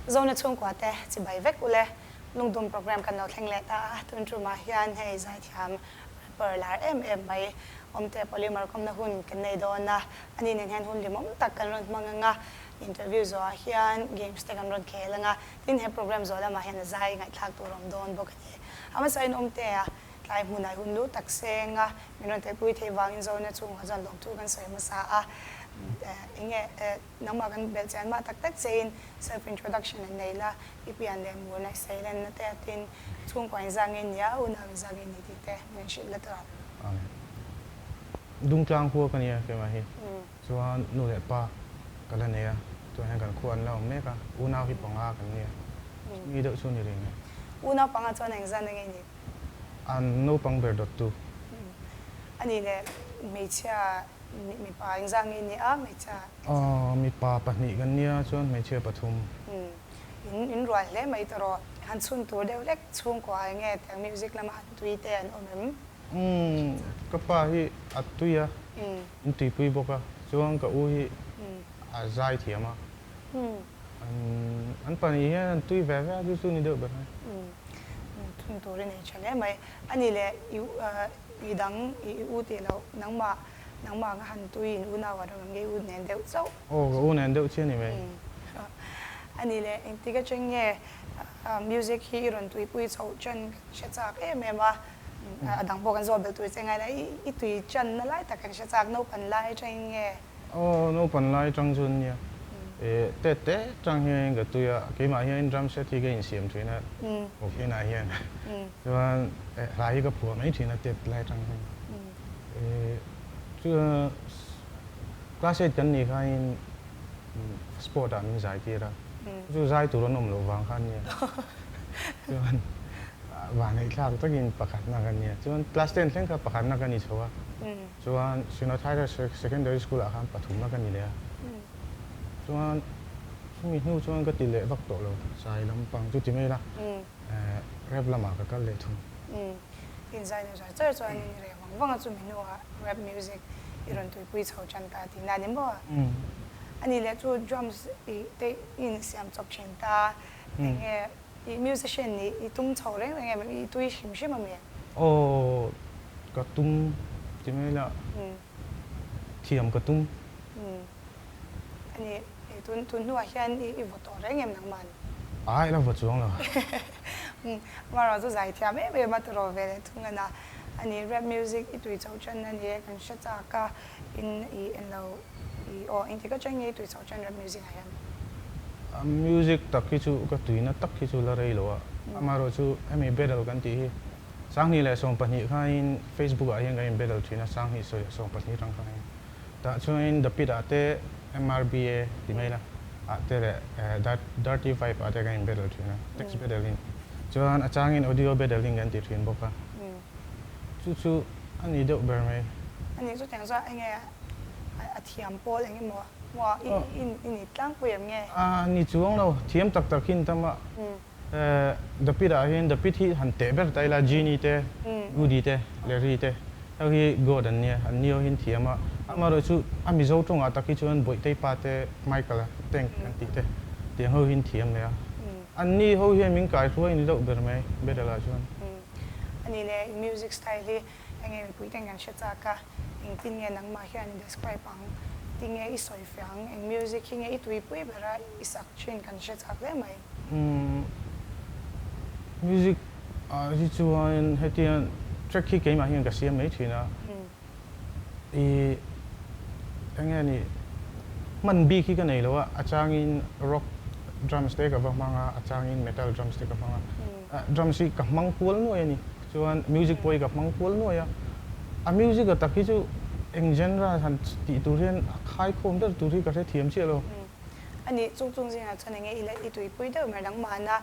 Zona chhungkua te chibai vek ule. Lungdum program kan lo thleng leh ta a, tun tumah hian hei zaithiam rapper lar em em mai Awmte Polymer kawmna hun kan nei dawn a, ani nen hian hun limawm tak kan rawn hmang ang a, interview zawhah hian games te kan rawn khel ang a, tin he program zawh lamah hian a zai ngaihthlak tur a awm dawn bawk a ni. A hmasain Awmtea tlai hmunah hun lu tak seng a, min rawn telpui theih vangin Zona chungah chuan lawmthu kan sawi hmasa a, enge Nangmah kan belh chian mah tak tak chein self introduction an nei la, i pian leh murna i seilenna te tin chhungkua in zah nge nia, unau in zah nge ni tih te min hrilh la tawh. Amen. Dungtlang khua ka nia keimah hi. Chuan nu leh pa ka la nei a, tunah hian kan khua an la awm mek a, unau hi panga kan nia. Mi deuh chu ni reng e. Unau panga chuan engzahna nge ni? An naupang ber dawttu. Ani leh hmeichhia Mipa engzah nge ni a, hmeichhia engzah? Aw, mipa pahnih kan nia chuan hmeichhia pathum. In in rual hle mai tawh. Han chhun tur deuh hlek chhungkua enge tiang music lama an tui te an awm em? Umm, ka pa hi a tui a, in tuipui bawk a, chuan ka u hi a zai thiam a. An pahnih hian an tui ve ve a, chu chu ni deuh ber mai. Chhun tur i nei tha hle mai. Ani leh i Mi dang i u tih loh, nangmah, nangmah anga han tui in unau an awm em nge i u nen deuh chauh? Aw, ka u nen deuh chiah ni mai. A nih leh, engtik atang nge music hi i rawn tuipui chhoh chan kan hre chak em em a, a dang pawh kan zawh belh tur che ngai la, i tui channa lai tak kan hre chak, naupan lai atangin nge? Aw, naupan lai atang chu ania. Tet te atang hian ka tui a, keimah hian drum set hi ka insiam thin a, inah hian. Chuan hla hi ka phuah mai thin a tet lai atang hian. Chuan class eight kan nih khain sport ah min zai tir a, chu zai tur an awm loh vang kha ania. Chuan vaneihthlak takin pakhatna ka nia. Chuan class ten thleng kha pakhatna ka ni chho a. Chuan Synod Higher Secondary School ah khan pathumna ka ni leh a. Chuan chumi hnu chuan ka ti leh vak tawh lo, zai lampang chu ti mai la. Rap lamah ka kal leh thung. Umm. In zai deuh zar char chuan in reh vang vang a chumi hnuah rap music i rawn tuipui chho tan ta tihna a ni maw? Umm. Ani leh chu drums i te i insiam chawp thin ta eng nge i musician nih i tum chho reng reng em i tui hrim hrim a mi? Aw ka tum ti mai la thiam ka tum. Umm. Ani tun tun hnuah hian i vaw tawh reng em nangman? Ai la vaw chuang lo. Amaherawh chu zai thiam em em a tawrh ve leh thung a na. Ani rap music i tui chhoh ṭan a ni e kan hre chak a, in i en lo i aw engtik aṭang nge i tui chhoh ṭan rap music ah hian? Music tak hi chu ka tuina tak hi chu la rei lo a, amaherawh chu hemi battle kan tih hi 2012 khain Facebook ah hian kan in battle ṭhin a, 2012 aṭang khain. Tah chuanin The Pit ah te MRBA ti mai la ah te leh Dirty Vibe ah te kan in battle thin a, text battle in. Chuan a changin audio battle in kan ti thin bawk a. Chu chu a ni deuh ber mai. A nih chutiang chuan enge a thiam pawl eng emaw maw i ni tlangpui em nge? A ni chuang lo, thiam tak tak hi an tam a. The Pit ah hian The Pit hi han teh ber ta ila Genie te, Goody te, Larry te ho hi God an nia, an ni ho hi an thiam a, amaherawh chu a Mizo tawngah tak hi chuan Bawihtei pa te, Michael a Tank an tih te tiang ho hi an thiam leh a, an ni ho hian min kai hruai ni deuh ber mai Battle ah chuan. Ani leh i music style hi Enge mipui ten kan hre chak a, engtin nge nangmah hian i describe ang, tinge i sawi fiah ang, eng music hi nge i tuipui ber a i sak thin kan hre chak hle mai. Umm music ah hi chuan hetiang track hi keimah hian ka siam mai thin a, i enge ni hman bik hi ka nei lo a, a changin rock drums te ka va hmang a, a changin metal drums te ka hmang a, drums hi ka hmang kual nuai a ni. Chuan music pawh hi ka hmang kual nuai a, a music a tak hi chu eng genre han tih tur hian a khaikhawm ber tur hi ka hrethiam chiah lo. A nih chung chung zingah chuan enge i i tuipui deuh mer nangmahna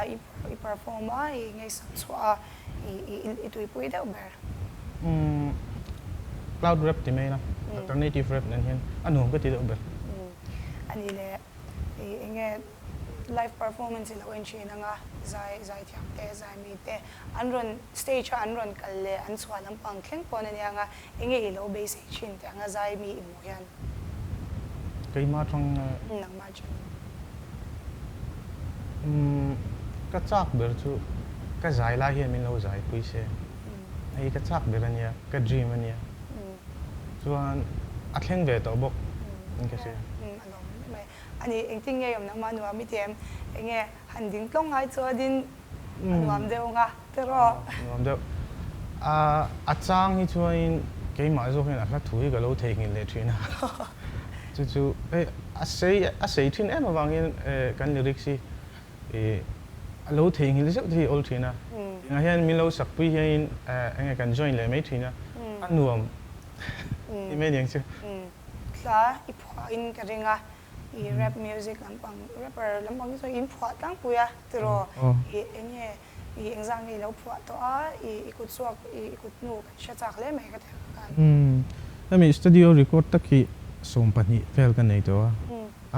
i i perform a, i ngaihsak chhuah a, i i i tuipui deuh ber. Umm cloud rap ti mai la, alternative rap nen hian a nuam ka ti deuh ber. A nih leh i enge Live performance i lo en thin anga zai zai thiam te zai mi te an rawn stage a an rawn kal leh an chhuah lampang thleng pawn ania anga enge i lo beisei thin teh anga zai mi i hmuh hian. Keimah tang nge? Nangmah tang. Umm ka chak ber chu ka zai lai hian min lo zai pui se. Hei ka chak ber a nia, ka dream a nia. Chuan a thleng ve tawh bawk in ka hria. A lawm mai mai. A ni, engtin nge awm nangmah nuam i ti em? Enge han ding tlawng ngai chuanin a nuam deuh anga tiraw? Nuam deuh. A chang hi chuanin keimah zawk hian a hla thu hi ka lo theihnghilh leh thin a. Chu chu hei a sei a sei thin em avangin kan lyrics hi a lo theihnghilh zeuh te hi a awl thin a. Engah hian min lo sakpui hianin enge kan join leh mai thin a, a nuam ti mai aniang chu. Hla i phuahin ka ring a, i rap music lampang, rapper lampang hi chuan in phuah tlangpui a tiraw? I enge i engzah nge i lo phuah tawh a, i i kut chhuak i i kut hnu kan hre chak hle mai ka ti ang khan. Umm, hemi studio record tak hi 12 vel ka nei tawh a,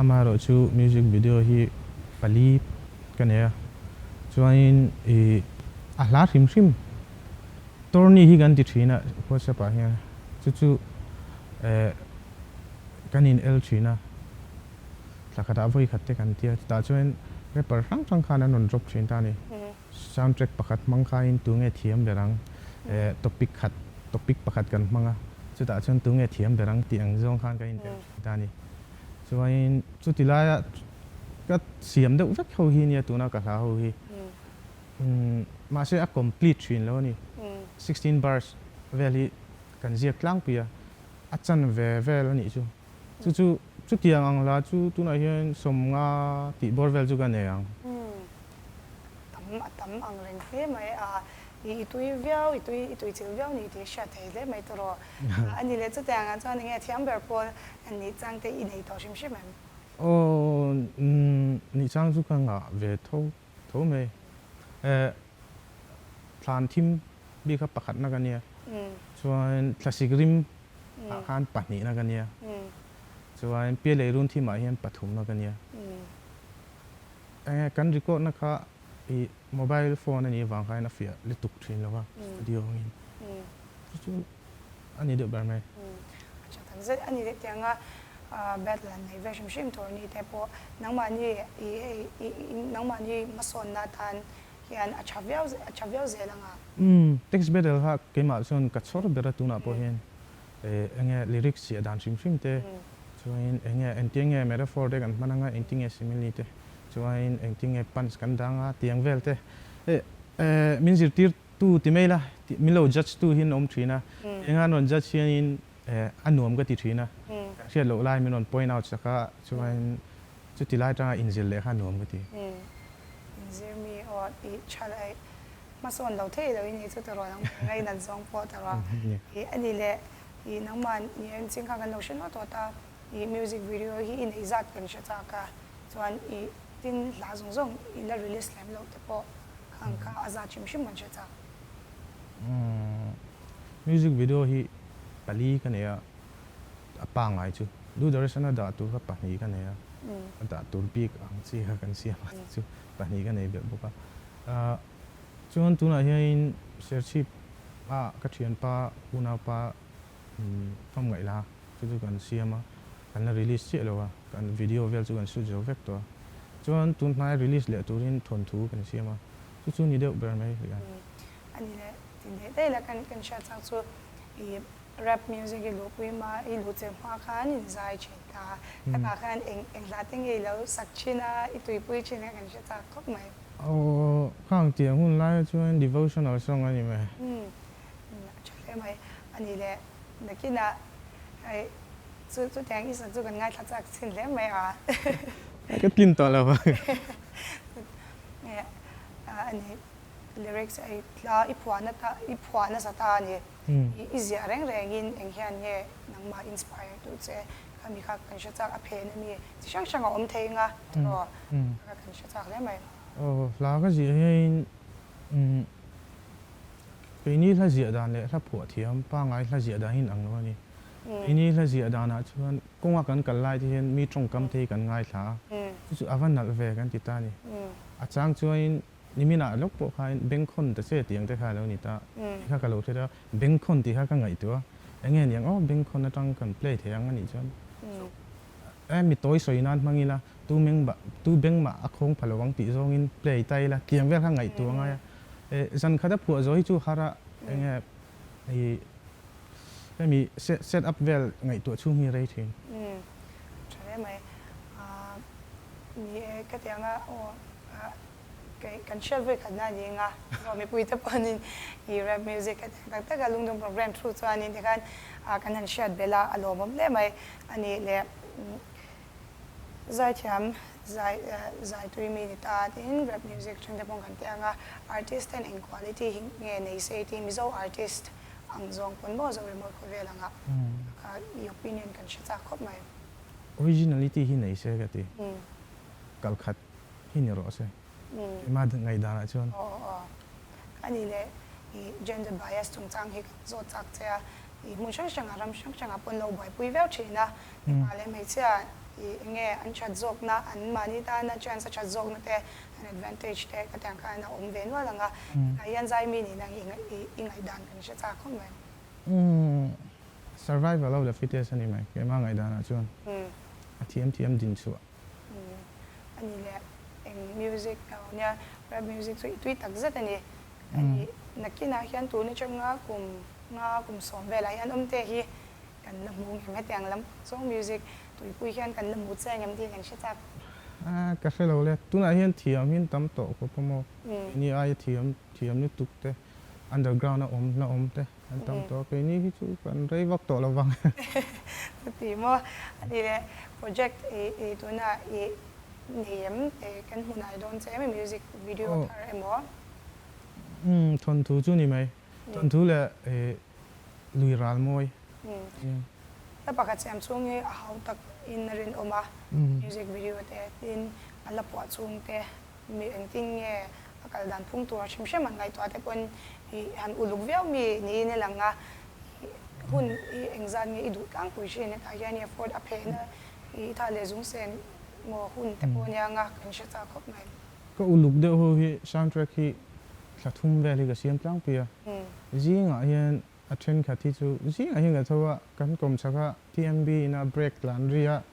amaherawh chu music video hi pali ka nei a, chuanin i a hla hrim hrim tourney hi kan ti thin a WhatsApp ah hian chu chu eh kan in el thin a, thla khatah vawi khat te kan tia chutah chuan rapper hrang hrang khan an rawn drop thin ta a ni. Sound track pakhat hmang khain tunge thiam ber ang eh topic khat topic pakhat kan hmang a chutah chuan tunge thiam ber ang tih ang zawng khan kan in el thin ta a ni. Chuanin chuti laia ka siam deuh vek ho hi nia tuna ka hla ho hi mahse a complete thin lo a ni. 16 bars vel hi kan ziak tlangpui a, a chan ve vel a nih chu. Chu chu chutiang ang hla chu tunah hian 50 tih bawr vel chu ka nei ang. Tam a tam ang reng hle mai a, i tui viau, i tui i tui chilh viau ni tih hriat thei hle mai tawh. A ni leh chutiang ah chuan enge thiam ber pawl nih chang te i nei tawh hrim hrim em? Aw, nih chang chu ka ngah ve tho tho mai. Thlan thim bik kha pakhatna ka nia, chuan thlasik rim ah khan pahnihna ka nia, chuan pialei run thim ah hian pathumna ka nia. Enge kan record na kha i mobile phone a nih avang khan a fiah lutuk thin lo va, studio angin. Chu chu a ni deuh ber mai. A tha tak zet a ni leh tianga battle han nei ve hrim hrim tur ni te pawh nangmahni i hei nangmahni hmasawnna atan hian a tha viau a tha viau zel anga. Umm text battle kha keimah chuan ka chhawr ber a tunah pawh hian enge lyrics ziah dan hrim hrim te chuanin enge engtin nge metaphor te kan hman anga engtin nge simile te chuanin engtin nge puns kan dang a tiang vel te min zirtir tu ti mai la min lo judge tu hi an awm thin a enga an rawn judge hianin a nuam ka ti thin a kan hriat loh lai min rawn point out sak a chuanin chuti lai atanga inzir leh kha a nuam ka ti. Inzir mi aw i tha leh hmasawn lo thei lo i ni chu ti rawn ang ngainat zawng pawh ta rawh i a ni leh i nangmah ni en ching kha kan lo hre nual tawh ta i music video hi i neih zat kan hre chak a chuan i tin hla zawng zawng i la release lem loh te pawh Khang kha a zat hrim hrim kan hre chak. Music video hi pali ka nei a, a pangngai chu. Doordarshan a dah tur kha pahnih ka nei a, a dah tur bik ang chi kha kan siam a chu pahnih ka nei belh bawk a. Chuan tunah hianin Serchhip a ka thianpa unaupa famngaih la chu chu kan siam a, kan la release chiah lo a, kan video vel chu kan shoot zo vek tawh a. Chuan tun hnaia release leh turin thawnthu kan siam a, chu chu ni deuh ber mai hlih a. A ni leh ti leh daih la kan kan hriat chak chu i rap music i luhpui hma i luh cheng hma khan in zai thin ta a, khatah khan eng eng hla te nge i lo sak thin a, i tuipui thin a kan hre chak khawp mai. Aw, khang tiang hun laia chuan devotional song a ni mai. Umm, a tha hle mai. A ni leh nakinah hei Chu chutiang i sak chu kan ngaithla chak chhin hle mai a. Ka tlin tawh lo. A ni lyrics i hla i phuahna ta i phuah nasa ta a ni. I ziah reng rengin eng hian nge nangmah inspire tu che khami kha kan hre chak a phen a mi chi hrang hrang a awm thei anga tiraw kha kan hre chak hle mai. Aw hla ka ziah hian keini hla ziah dan leh hla phuah thiam pangngai hla ziah dan hi in ang lo a ni. Keini hla ziah danah chuan kawnga kan kal lai te hian mi tawngkam te hi kan ngaithla a, chu chu a va nalh ve kan ti ta a ni. A chang chuanin niminah lawk pawh khain bengkhawn ta che tih ang te kha a lo ni ta, tih kha ka lo hre ta, bengkhawn tih kha ka ngaihtuah a, eng nge niang aw bengkhawn atang kan play thei ang a nih chuan. E mi tawi sawi nan hmang ila, tu meng mah, tu beng mah a khawng pha lo ang tih zawngin play ta ila, tiang vel kha ngaihtuah a ngai a. E zan khat a phuah zawh hi chu har a, eng nge i hemi set up vel ngaihtuah chhung hi rei thin. Umm, tha hle mai. Ahh ni e, ka tiang a aw ah Kei kan hriat vawi khatna a ni anga, aw mipuite pawhin i rap music hetiang tak taka lungdum program thu chuanin tikhan kan han hriat belh a, a lawmawm hle mai a nih leh zaithiam zai zai tui mi ni ta tiin rap music then te pawh kan ti anga, artist ten eng quality hi nge nei se tih Mizo artist ang zawng pawn maw Zoremawi khawvel anga i opinion kan hre chak khawp mai. Originality hi nei se ka ti, kal khat hi ni rawh se. Keimah ngaihdanah chuan. Aw aw. A nih leh i gender bias chungchang hi kan zawt chak che a, i hmun hrang hrangah ram hrang hrangah pawn lo buaipui viau thin a, mipa leh hmeichhia i eng nge an that zawkna, an mahni tana chance a that zawkna te, an advantage te ka tiang khan a awm ve nual ang a, hetah hian zai mi nihna i ngaihdan kan hre chak khawp mai. Umm survival of the fittest a ni mai, keimah ngaihdanah chuan a thiam thiam din chhuah. A ni leh eng music a awm nia, rap music chu i tui tak zet a ni. A ni nakinah hian tun atanga kum nga kum sawm velah hian awmte hi kan la hmu ngem hetiang lam zawng music tuipui hian kan la hmu che ngem tih kan hre chak. A ka hre lo le, tunah hian thiam hi an tam tawh khawp a maw, keini aia thiam thiam lutuk te underground a awm la awm te. An tam tawh a, keini hi chu kan rei vak tawh lo vang. Chuti maw? A ni le, project i tuna i nei em? Kan hmu nai dawn che em? Music video thar emaw? Umm, thawnthu chu ni mai. Thawnthu leh lui ral mawi. Hla pakhat siam chhung hi a hau tak in a rinawm a, music video te tin a la puah chhung te. Mi engtin nge a kal dan phung tur hrim hrim an ngaihtuah te pawhin i han uluk viau mi niin i lang a, i hun i engzat nge i duh tlangpui thin hetah hian i effort a phehna i tha leh zung sen maw hun te pawh ania nga kan hre chak khawp mai. Ka uluk deuh ho hi soundtrack hi thla thum vel hi ka siam tlangpui a, zingah hian A thenkhat hi chu zingah hian ka tho a, kan kawm chak a, TMB in a break tlan ri a,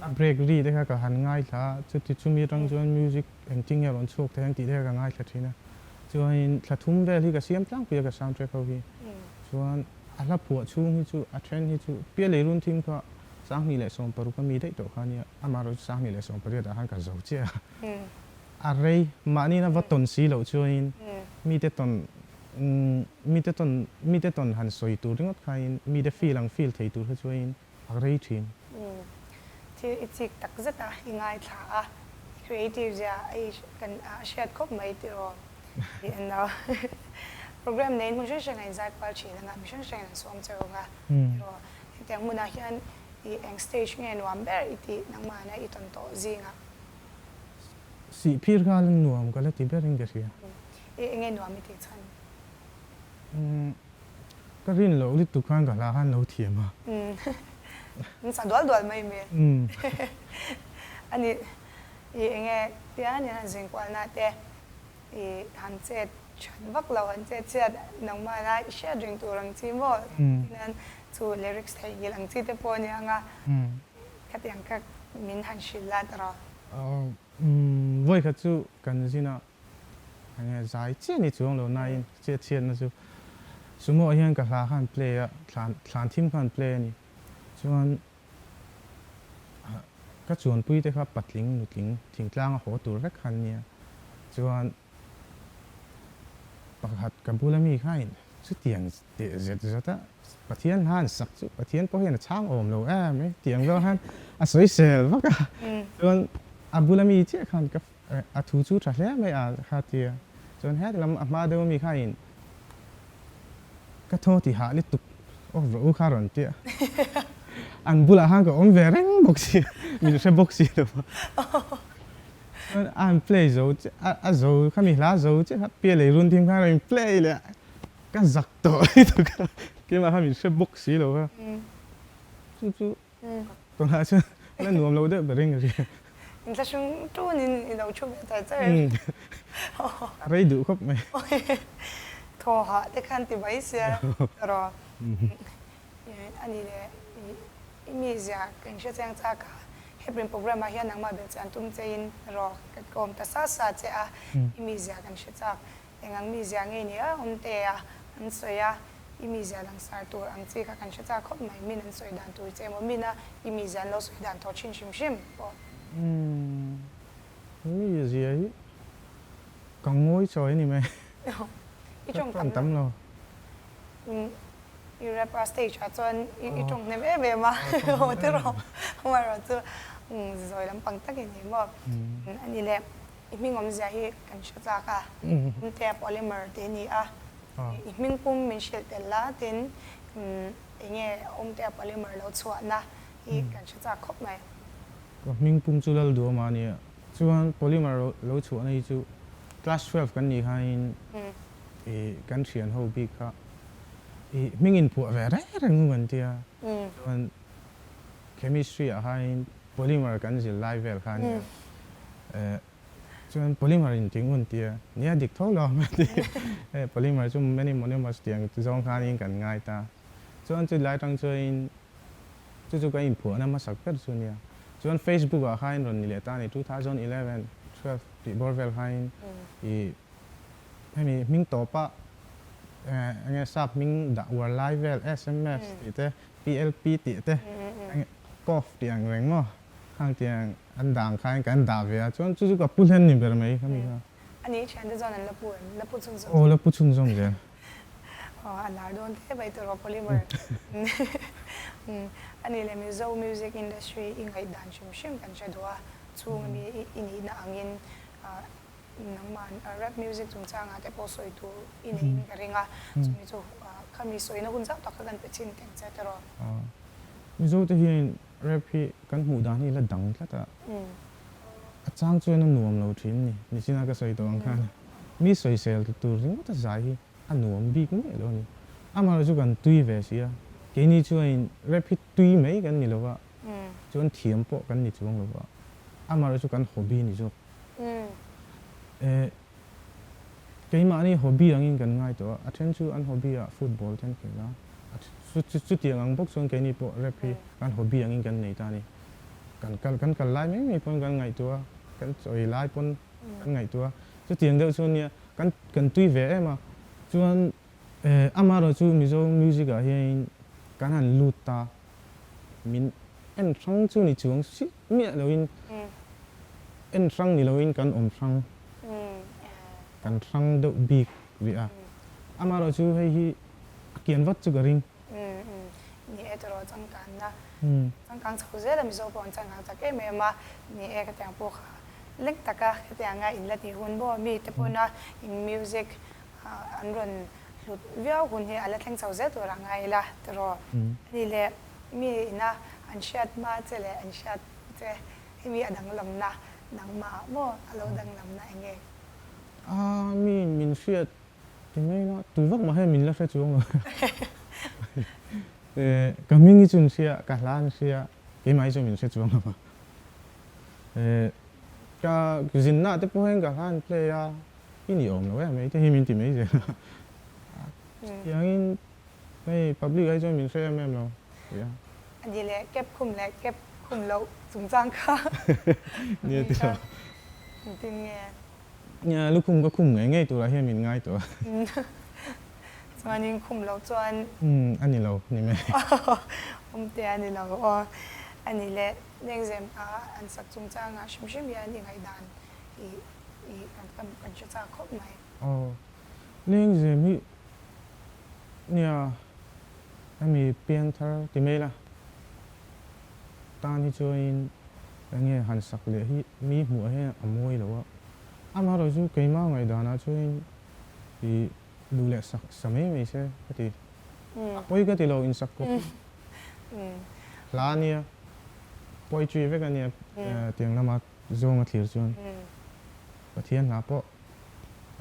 a break ri te kha ka han ngaithla a, chuti chumi atang chuan music engtin nge rawn chhuak thei ang tih te kha ka ngaithla thin a. Chuanin thla thum vel hi ka siam tlangpui a ka soundtrack ho hi. Chuan a hla phuah chhung hi chu a then hi chu Pialei run thim kha 2016 a mi daih tawh kha ania, amaherawhchu 2018 ah khan ka zo chiah a. A rei mahni na va tawn si loh chuanin mite tawn Mite tawn mite tawn han sawi tur ringawt khain mite feel ang feel thei tur kha chuain a rei thin. Thil i chik tak zet a, i ngaithla a, i creative zia a i kan a hriat khawp mai tiraw tih an lo program neiin hmun hrang hrangah in zai kual thin anga mi hrang hrangin an sawm che rawng a tiraw hetiang hmunah hian i eng stage nge nuam ber i tih nangmahna i tawn tawh zingah. Sih phir kha la nuam ka la ti berin ka hria. I enge nuam i tih chhan? Umm ka rin loh lutuk khan ka hla khan lo thiam a. Umm in sa dual dual mai mi. Umm. A nih i enge tia nia han zin kualna te i han chet that vak lo han chet chhiat nangmahna i hriat reng tur ang chi maw tinan chu lyrics theihnghilh ang chi te pawh a nia nga khatiang kha min han hrilh la ta rawh. Umm vawi khat chu kan zin a Enge zai chiah ni chuang lo nain chiat chhiatna chu sumo ah hian ka hla khan play a, thlan thlan thim khan play a ni. Chuan ka chuanpui te kha patling nutling thingtlang a haw tur vek khan nia. Chuan pakhat ka bula mi khain chutiang teh zet zet a Pathian hla an sak chu Pathian pawh hian a chhang awm lo em e tiang zawng khan a sawisel vak a. Chuan a bula mi chiah khan ka A thu chu tha hle mai a kha tia. Chuan het lam a hma deuh ami khain ka thaw ti hah lutuk awk rawh u kha rawn tia. An bulah khan ka awm ve reng bawk si min hre bawk si lo va. Chuan a han play zo chiah a zo khami hla zo chiah kha pia lei run thim khan a rawn play leh a ka zak tawh lutuk a keimah kha min hre bawk si lo va. Chu chu Tunah chuan la nuam lo deuh ber in ka hria. Inthlahrung tunin i lo thu ve char char em? A rei duh khawp mai. Thaw hah te khan ti mai sia rawh. A ni le, i mizia ka inhre chiang chak a. Heprin program ah hian nangmah belhchian tum che in rawh ka kawm ta sa sa che a, i mizia kan hre chak. Eng ang mizia nge ni a awm te a an sawi a, i mizia langsar tur ang chi kha kan hre chak khawp mai, min an sawi dan tur che emaw min a i mizia an lo sawi dan tawh thin hrim hrim pawh. Umm mizia hi ka ngawi chawi a ni mai. I tawng tam lo. I rap a stage ah chuan i tawng hnem em em a aw tiraw amaherawh chu zawi lampang tak i ni maw a ni le i hming awmzia hi kan hre chak a Awmtea Polymer tih a ni a i hming pum min hrilh tel la tin enge Awmtea Polymer lo chhuahna hi kan hre chak khawp mai. Ka hming pum chu Lalduama a ni a chuan Polymer lo chhuahna hi chu class 12 kan nih khain I kan thian ho bik kha i hming in phuah ve reng reng u kan tia chuan chemistry ah khain polymer kan zil lai vel kha ania chuan polymer in ti ngun tia nia dik tho lo ang a ti hei polymer chu many monomers tih ang zawng khanin kan ngai ta chuan chu lai tang chuanin chu chu kan inphuahna hmasak ber chu ania chuan facebook ah khain rawn ni leh ta a ni 2011 12 tih bawr vel khain i Hemi hming tawpa enge sap hming dah uar lai vel sms tih te, PLP tih te, enge cough tih ang reng maw khang tiang an dah ang khain kan dah ve a, chuan chu chu ka pu hlen ni ber mai khami kha. A ni thiante chuan an la pu em? La pu chhunzawm? Aw la pu chhunzawm zel. Aw a lar dawn hle mai tawh rawh polymer. A ni leh Mizo music industry i ngaihdan hrim hrim kan hre duh a, chhung ami i nihna angin Nangmah rap music chungchangah te pawh sawi tur i neiin ka ring a, chumi chu khami sawina hun zau tak kha kan pe chin teng che tiraw? Mizo te hian rap hi kan hmuh dan hi la dang tlat a, a chang chuan a nuam lo thin ni, nichina ka sawi tawh ang khan mi sawisel tur ringawt a zai hi a nuam bik miah lo a ni. Amaherawhchu chu kan tui ve si a, keini chuan rap hi tui mai kan ni lo va, chuan thiam pawh kan ni chuang lo va, amaherawhchu chu kan hobby ni zawk. Keimahni hobby angin kan ngai tawh a, a then chu an hobby ah football te an khel a, chutiang ang bawk chuan keini pawh rap hi kan hobby angin kan nei ta a ni. Kan kal kan kal lai mai mai pawn kan ngaihtuah a, kan chawi lai pawn kan ngaihtuah a, chutiang deuh chuan nia kan kan tui ve em a, chuan amaherawhchu Mizo music ah hianin kan han lut ta, min en hrang chu ni chuang si Miah loin en hrang ni loin kan awm hrang, kan hrang deuh bik rih a. Amaherawhchu hei hi a kian vat chu ka ring. Ni e tawrh changkanna changkang chho zel a Mizo pawh an changkang chak em em a, ni e khatiang pawh kha lek taka khatianga in la tih hun maw mi te pawna in music an rawn hlut viau hun hi a la thleng chho zel tur a ngai ila tawrh a ni le. Mi ina an hriat hma che leh an hriat che hemi a danglamna nangmah maw a lo danglamna eng nge? A mi in min hriat ti mai ila tu vak mah hian min la hre chuang lo. Ka hming hi chu an hria, ka hla an hria, keimah hi chu min hre chuang lo. Ka zinna te pawh hian ka hla an play a, i ni awm lo em mai te hi min ti mai zel a. Chutiangin Hei public ai chuan min hre em em lo tih a. A ni leh cap khum leh cap khum loh chungchang kha Nia ti lo. Engtin nge? Nia lukhum ka khum ngei ngei turah hian min ngai tawh a. Chuanin khum loh chuan. Umm a ni lo ni mai. Awmte a ni lo aw. A ni leh lengzem a an sak chungchangah hrim hrim hian i ngaihdan i i kan hre chak khawp mai. Aw lengzem hi Nia, hemi piangthar ti mai la, tan hi chuanin eng nge han sak leh hi mi hmuh hian a mawi lo a, amaherawh chu keimah ngaihdanah chuanin i duh leh sak sa mai mai se ka ti. A pawi ka ti lo insak kawp hi hla a nia, poetry vek a nia tiang lama zawnga thlir chuan Pathian hla pawh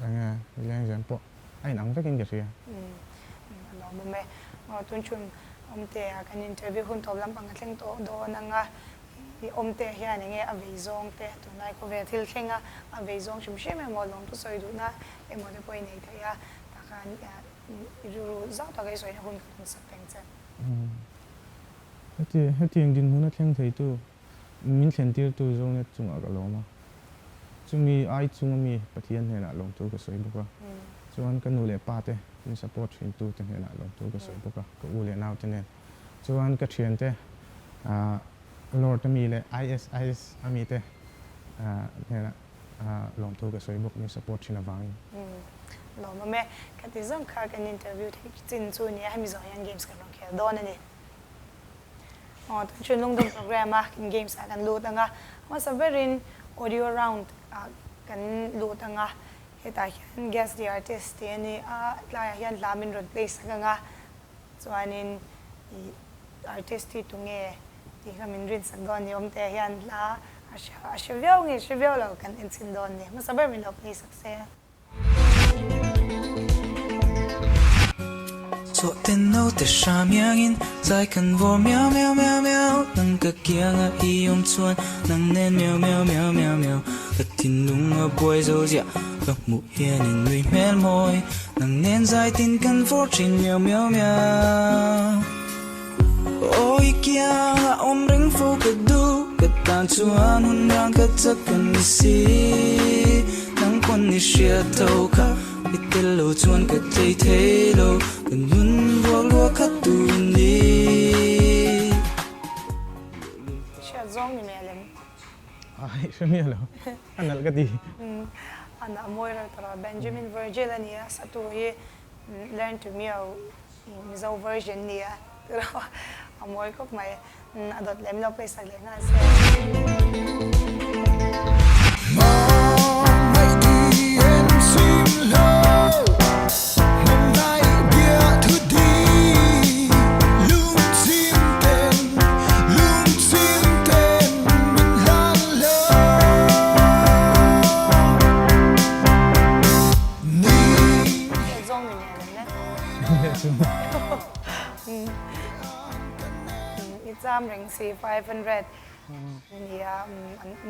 Eng nge lengzem pawh a inang vekin ka hria. A lawmawm e. Aw tun chhun Awmtea kan interview hun tawp lampang a thleng tawh dawn ang a, i Awmtea hian eng nge a vei zawng te, tunlai khawvel thil thleng a, a vei zawng hrim hrim emaw lawmthu sawi duhna emaw te pawh i nei thei a, tah khan i rilru zau taka i sawina hun ka tum sak teng che. Heti hetiang dinhmun a thleng theitu. Min thlentirtu Zonet chungah ka lawm a, chumi ai chunga mi Pathian hnenah lawmtu ka sawi bawk a, chuan ka nu leh pa te min support thintu te hnenah lawmtu ka sawi bawk a, ka u leh nau te nen. Chuan ka thiante Lord a mi leh ISIS a mi te hnenah lawmthu ka sawi bawk min support thin avangin. Lawmawm e. Ka ti zawng kha kan interview theih chin chu nia hemi zawng hian games kan rawn khel dawn a ni. Aw tun chu Lungdum program a kan games ah kan lut ang a, hmasa berin audio round ah kan lut ang a, hetah hian guess the artist tih a ni a, tlaiah hian hla min rawn play sak ang a, Chuanin i artist hi tunge tih kha min rinsak dawn ni awm te hian hla a hre a hre viau nge hre viau lo kan enchhin dawn ni. Hmasa ber min lo play sak se. Chawhte naute hram iangin zai kan vawr miau miau miau miau Nang ka kianga i awm chuan nang nen miau miau miau miau miau Ka thinlung a buai zo ziah ka hmuh hian in nui hmel mawi Nang nen zai tin kan vawr thin miau miau miau Aw i kiang a awm reng fo ka duh Ka tan chuan hun rang ka chak ka ni si Nang pawn i hriat tho kha I tel lo chuan ka tlei thei lo Ka nun ruak ruak kha tu ni. Hriat zawng ni mel em? Ai hre miah lo. A nalh ka ti. A nalh mawi reuh tawh lo. Benjamin Virgil a ni a, satu hi Learn to Meow Mizo version ni a tiraw a mawi khawp mai. A dawt lem lo pawisa leh nghal se. Hriat zawng ni miah lem le. I cham reng si 500 nia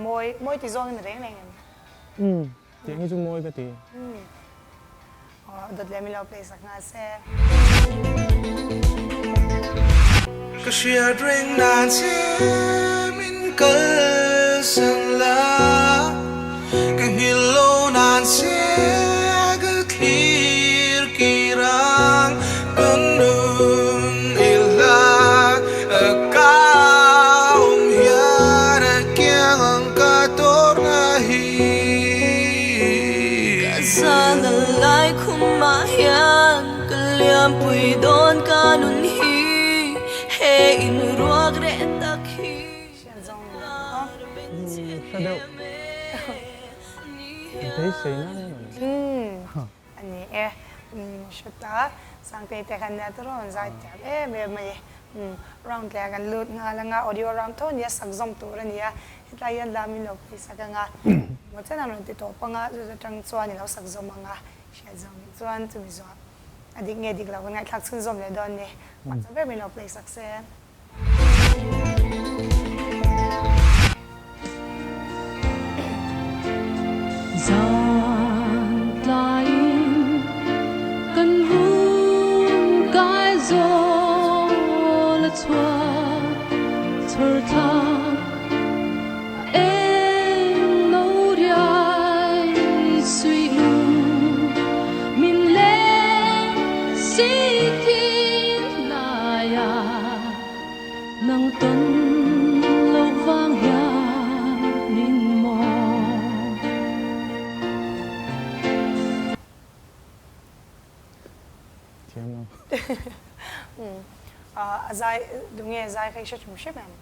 mawi mawi ti zawng in reng reng em. Tiang hi chu mawi ka ti. Dawt leh min lo play sak nghal se. Ka hriat reng nan che min kalsan la, ka nghilh lo nan che ka thlir kir ang, ka nun i hlak a ka awm hian a kiang ang ka tawrna hi. Ka zan a lai khumah hian ka liampui dawn ka nun hi he in ruak reh tak hi ka ben che thiam e ni he. A ni e, hre ta. Sangtei te khan nia tawh rawn zai thiam em em mai. Round leh ah kan lut nghal anga, audio round tho ania sak zawm tur a ni a. Hetlai hian hla min lo play sak anga, maw chen an rawn ti tawp anga, chu atang chuan i lo sak zawm anga, hriat zawm nih chuan chumi zawh a dik nge dik lo kan ngaihthlak chhunzawm leh dawn ni. Mahse ber min lo play sak se. Zan tlaiin kan run kai zawl a chhuak chhawr thla a eng no riai suih lu min leng si thin laia nang tawn loh vang hianin maw. Thiam lo. A zai duh nge zai kha i hre hrim hrim em?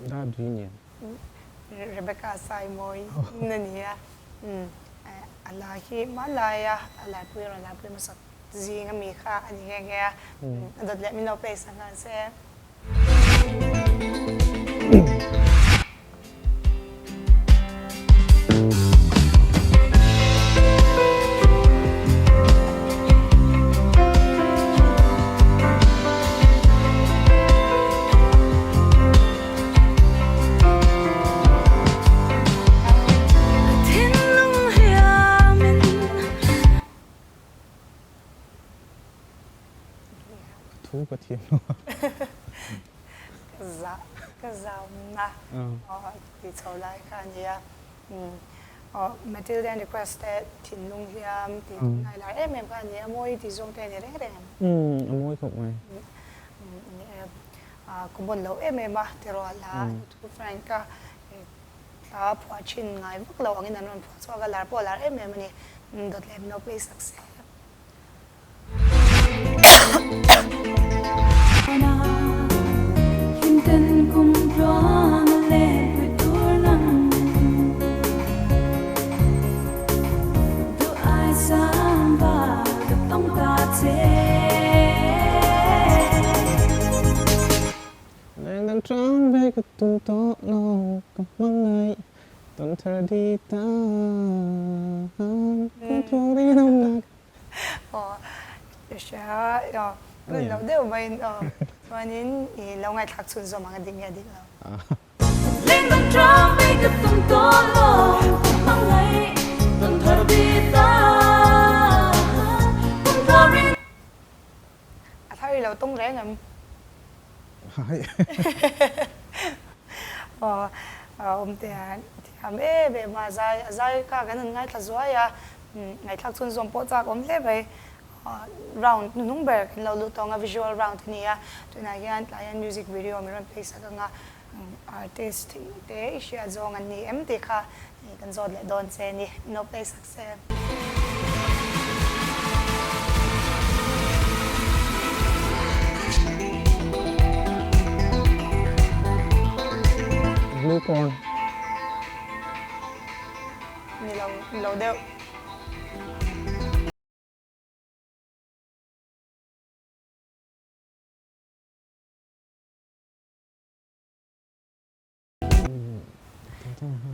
Da dui nen. Rebecca Saimawi na nia. A la hi hmanlaia a laipui rawn laipui hmasak zing a mi kha a ni nghe nghe a. A dawt leh min lo play sak nghal se. Ka thinlung hiamin. Ka thu ka thiam lo a. Zah ka zamna tih chho lai kha a nia. Aw Matilda and request te thinlung hliam tih tunlai lar em em kha a nia. A mawi tih zawng te a ni reng reng em? A mawi khawp mai. Ni e, common lo em em a tiraw hla Two Frank a hla phuah thin ngai vak lo angin an rawn phuah chhuak a, lar pawh a lar em em a ni. Dawt leh no play sak se. Leng dang tang ve ka tum tawh lo ka hmangaih tawn thar di tan kum tluang rinawmna Aw ka hria aw run loh deuh maiin aw chuanin i lo ngaihthlak chhun zawm ang a dik nge dik lo. Leng dang tang ve ka tum tawh lo ka hmangaih tawn thar di tan kum tluang rinawmna A thar i lo tawng reng em? Hai. Aw Awmtea thiam em em a zai a zai kha kan han ngaithla zuai a ngaihthlak chhun zawm pawh chak awm hle mai. Round hnuhnung ber kan lo lut tawng a visual round a ni a tunah hian tlai hian music video min rawn play sak ang a artist te i hriat zawng an ni em tih kha kan zawt leh dawn che a ni min lo play sak se. Blue corn. Ni lo, ni lo deuh.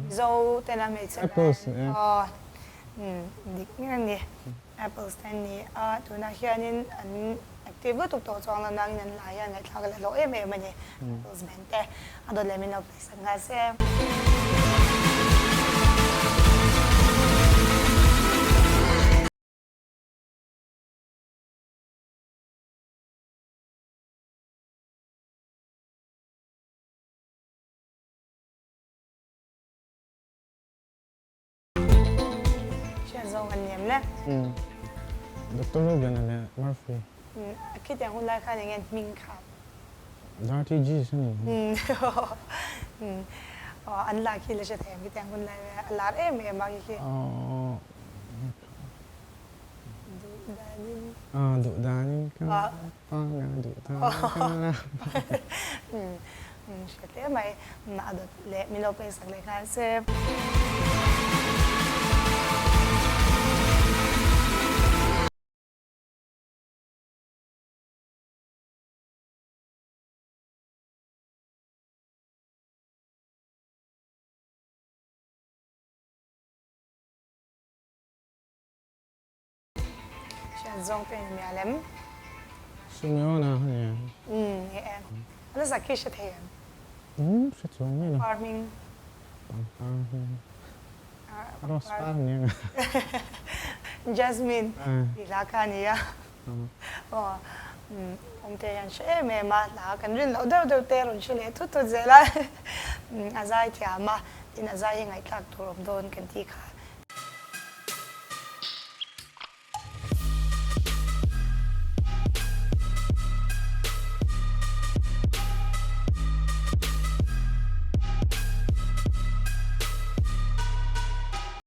Mizo tena hmeichhe band aw dik ngei a ni. Apples te an ni a, tunah hianin an active lutuk tawh chuang lo nangin an la hian ngaihthlak a la hlawh em em a ni. Apples band te a dawt leh min lo play sak nghal se. Hriat zawng an niam le. Doctor Ruben a leh Murphy. A khitiang hun lai khan eng nge hming kha? Dirty G's a ni. An la khi la hre thei ang khitiang hun lai a lar em em a khi khi. Duh danin. Duh danin ka pa nga duh danin ka la. Hre hle mai. A dawt leh min lo pek sak leh nghal se. Hriat zawng te in mial em? Simeona a ni em? Umm ni e. A la zak khi hre thei em? Umm hre chuang mai lo. Pangpar hming. Pangpar hming. Rose par ni ang a. Jasmine tih hla kha a ni a. Aw awmte hian hre em em a, hla kan rin loh deuh deuh te rawn hre leh thut thut zel a. A zai thiam a, tin a zai hi ngaihthlak tur awm dawn kan tih kha.